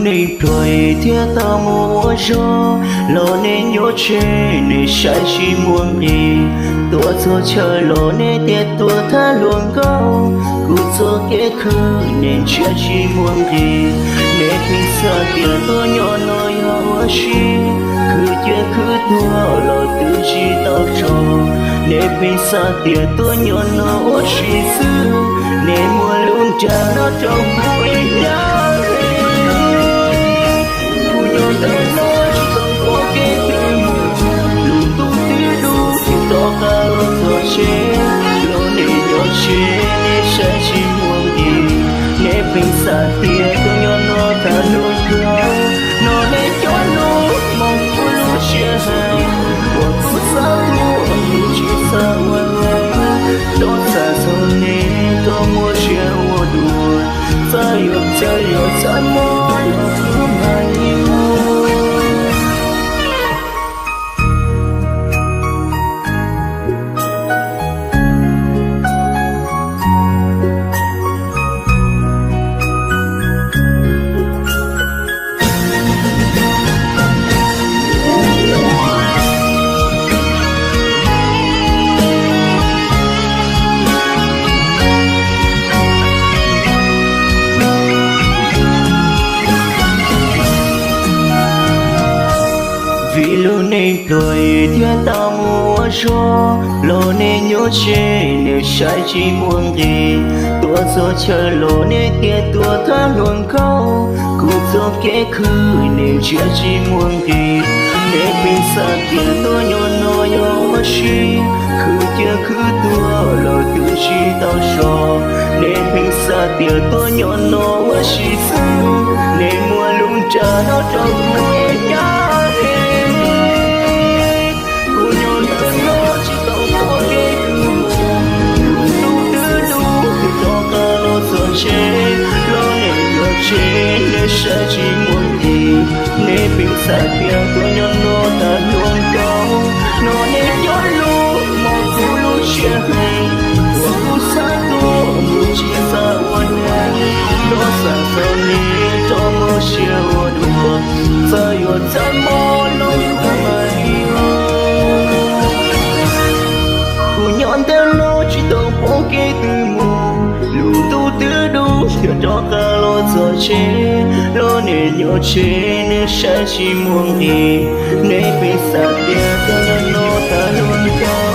Nej pluag thiab tau mus ua zog los nej nyob tsev nej saib tsis muaj nqis. Tuaj txog chaw los nej tias tuaj thab hluas nkauj, kuv txoj kev khwv nej ntsia tsis muaj nqis. Nej pheej xav tias tuaj nyob no yog ua si, khwv ciaj khwv tuag los twb tsis tau so. Nej pheej xav tias tuaj nyob no ua si xwb, nej muaj lub nra no rau kuv ib nyab. Kuv nyob ntawm no tsis tau pom kev twg mus, lub ntuj twb dub twb rov qab los txog tsev, los nej nyob tsev nej saib tsis muaj nqis. Nej pheej xav tias tuaj nyob no thab hluas nkauj, no nej cov lus mob kuv lub siab heev, uas kuv xav tuaj kuv tsis xav ua luaj. Rov xav txog nej rov muaj sia ua dua, txawm yuav txawm yuav txaj muag los kuv mam li ua. Vim lub neej pluag thiab tau mus ua zog, los nej nyob tsev nej saib tsis muaj nqis. Tuaj txog chaw los nej tias tuaj thab hluas nkauj, kuv txoj kev khwv nej ntsia tsis muaj nqis. Nej pheej xav tias tuaj nyob no yog ua si, khwv ciaj khwv tuag los twb tsis tau so. Nej pheej xav tias tuaj nyob no ua si xwb, nej muaj lub nra no rau kuv ib nyab. Kuv nyob ntawm no tsis tau pom kev twg mus, lub ntuj twb dub twb rov qab los txog tsev, los nej nyob tsev nej saib tsis muaj nqis. Nej pheej xav tias tuaj nyob no thab hluas nkauj, no nej cov lus mob kuv lub siab heev, uas kuv xav tuaj kuv tsis xav ua luaj. Rov xav txog nej rov muaj sia ua dua, txawm yuav txaj muag los kuv mam li ua. Kuv nyob ntawm no tsis tau pom kev twg mus, lub ntuj twb dub twb rov qab los txog tsev, los nej nyob tsev nej saib tsis muaj nqis. Nej pheej xav tias tuaj nyob no thab hluas nkauj,